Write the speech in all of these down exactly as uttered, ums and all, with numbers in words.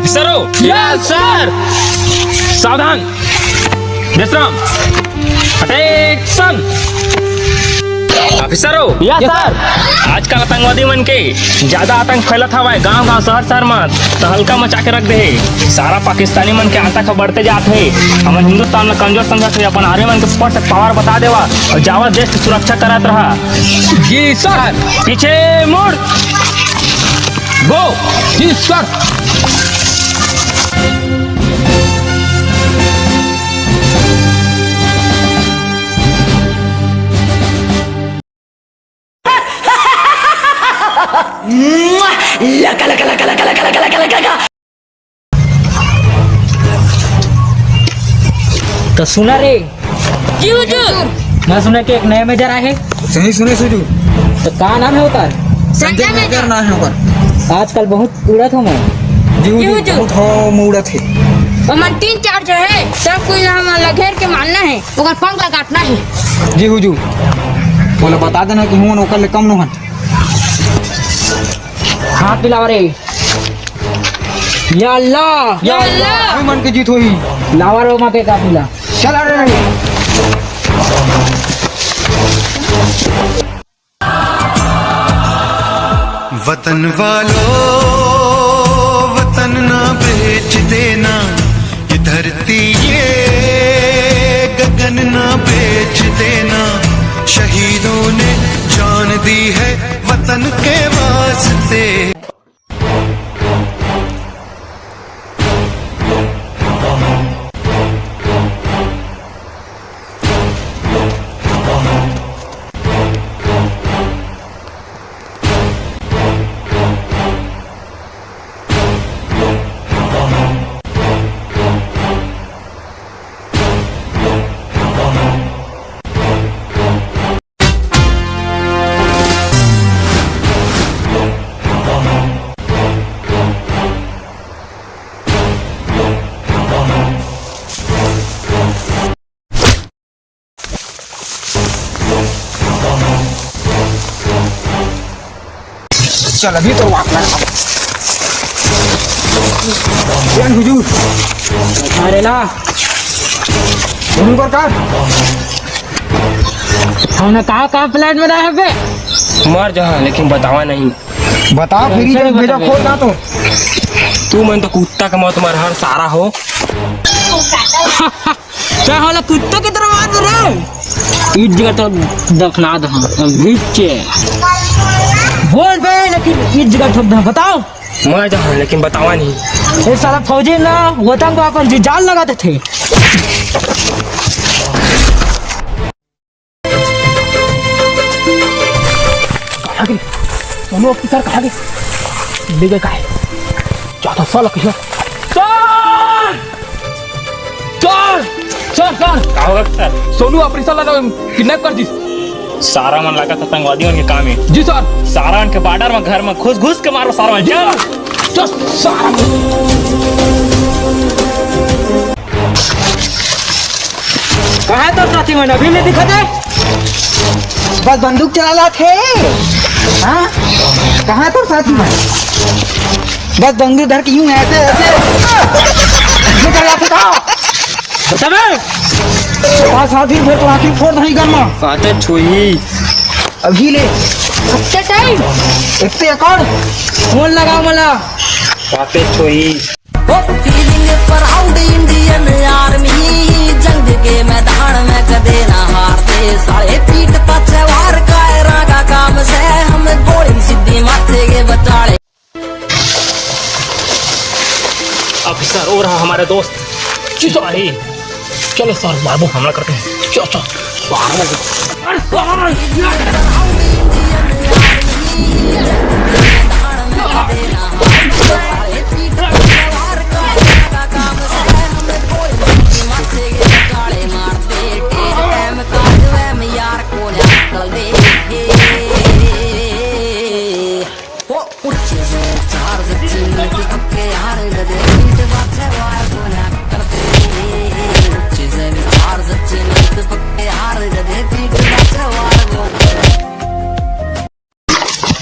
Officer हो। Yes sir. सावधान, विश्राम, अटेंशन। ऑफिसर हो। Yes sir. आजकल आतंकवादी मन के ज्यादा आतंक फैलत हवय, गांव गांव, शहर शहर म तहलका मचा के रख दे हे। सारा पाकिस्तानी मन के आतंक ह बढ़ते जात हे। हमन हिंदुस्तान ल कमजोर समझत हे, अपन आर्मी मन के फट से पावर बता देवा अउ जावा देश के सुरक्षा करत रहा। जी सर। पीछे मुड़। गो। जी सर। लका, लका, लका। तो सुना रे। जी हुजूर। मैं सुना कि एक नया मेजर आए है। सही सुने सुजू। तो का नाम है ओकर? संजय मेजर नाम है ओकर। आजकल बहुत उड़त हो मैं। जी हुजूर, जी हुजूर। बहुत हो मुड़त है। हमन तीन चार जो है, सब कोई हमन ला घेर के मारना है, ओकर पंख ला काटना है। जी हुजूर, ओला बता देना कि हमन ओकर ले कम नोहन। हाथ मिलावा रे। या अल्लाह। या अल्लाह। हमन के जीत होही। लावा रे ओमा के का पीला। चल रे। वतन वालों, वतन ना बेच देना, ये धरती, ये गगन ना बेच देना। शहीदों ने जान दी है वतन के वास्ते। चल, अभी तो वाक लगा। ज्ञान हुजूर। अरे ला। हुजूर पर का? हमने कहा, कहा प्लान बनाया है बे? मर जहा, लेकिन बतावा नहीं। बता, फिर ही कैसे जब भेजा बतावे? खोल ना तो। तू मन तो कुत्ता के मौत मर हर सारा हो। का होला कुत्ता के तरह मार रे? ईद जगह तो दफना दो हम, हम भीचे। बोल बे, लेकिन ईद जगह ठोक दो, बताओ। मर जहा, लेकिन बतावा नहीं। ये साला फौजी ना, वतन को अपन जी जान लगा देते। कहाँ गए? दोनों ऑफिसर कहाँ गए? ले गए काहे? जा तो साला कहीं। सर! सर! Sir, sir! का होगा सर? सोनू ऑपरेशन ला किडनैप कर दिस। सारा मन लागत आतंकवादी मन के काम है। जी सर। सारा मन के बॉर्डर में घर में घुस घुस के मारो सारा मन। चल। चल, सारा। कहाँ है तोर साथी मन? अभी नहीं दिखत हे। बस बंदूक चला ला थे। हाँ? कहाँ है तोर साथी मन? बस बंदूक धर के यूं ऐसे, ऐसे। ये कर रहा था। बता बे। पास आती फिर तो आखिर फोड़ नहीं करना। काटे छुई। अभी ले। अच्छा टाइम। इतने एकड़। फोन लगा मला। काटे छुई। ओ फीलिंग प्राउड इंडियन आर्मी, जंग के मैदान में कदे ना हारते, साले पीठ पाछे वार कायरा का काम से, हम गोली सीधी माथे के बटाले। ऑफिसर, वो रहा हमारे दोस्त। जी सर। भाई, चलो सर, मारबो हमला करते हैं। चलो, चलो। अरे,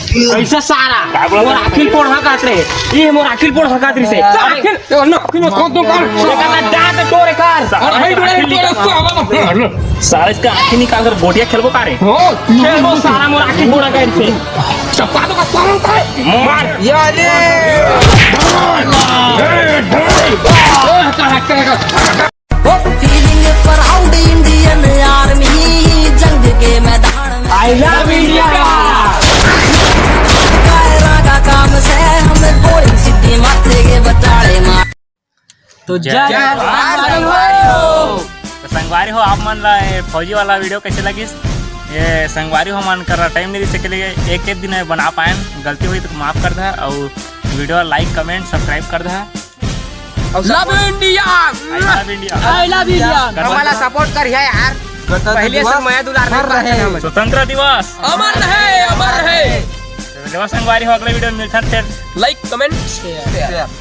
ऐसा सारा मोर आखिल पोड़ हकात रे। ये मोर आखिल पोड़ हकात रे से। आखिल, ये ना, आखिल में कौन तो कर? ये का दांत तोड़े कर। अरे भाई, बड़े तोड़े साला ना। साला इसका आखिल निकाल कर गोटियां खेलबो का रे? हो। खेलबो साला मोर आखिल पोड़ हकात रे से। चपका दो का साला है। मार। या रे। ए, ढोल। ए, हटा, हटा, हटा। वो फीलिंग प्राउड इंडियन आर्मी, जंग के मैदान में I love India। कायरा का काम से हम गोली सीधी माथे के बटाले मार। तो जय जय भारत संगवारी हो। तो संगवारी हो, आप मन ला ये फौजी वाला वीडियो कैसे लगिस? ये संगवारी हो, मन कर टाइम नहीं रही, इसके लिए एक एक दिन में बना पाएन, गलती हुई तो माफ कर दा, और वीडियो like comment subscribe कर दा। Love India। I love India। I love India। हमला सपोर्ट करिया यार। गणतंत्र पहले से दिवस मया दुलार नहीं हर पाते रहे। हम। स्वतंत्र दिवस। अमर रहे, अमर रहे। तो संगवारी हो, अगले वीडियो में मिलथन फिर। Like, comment, share।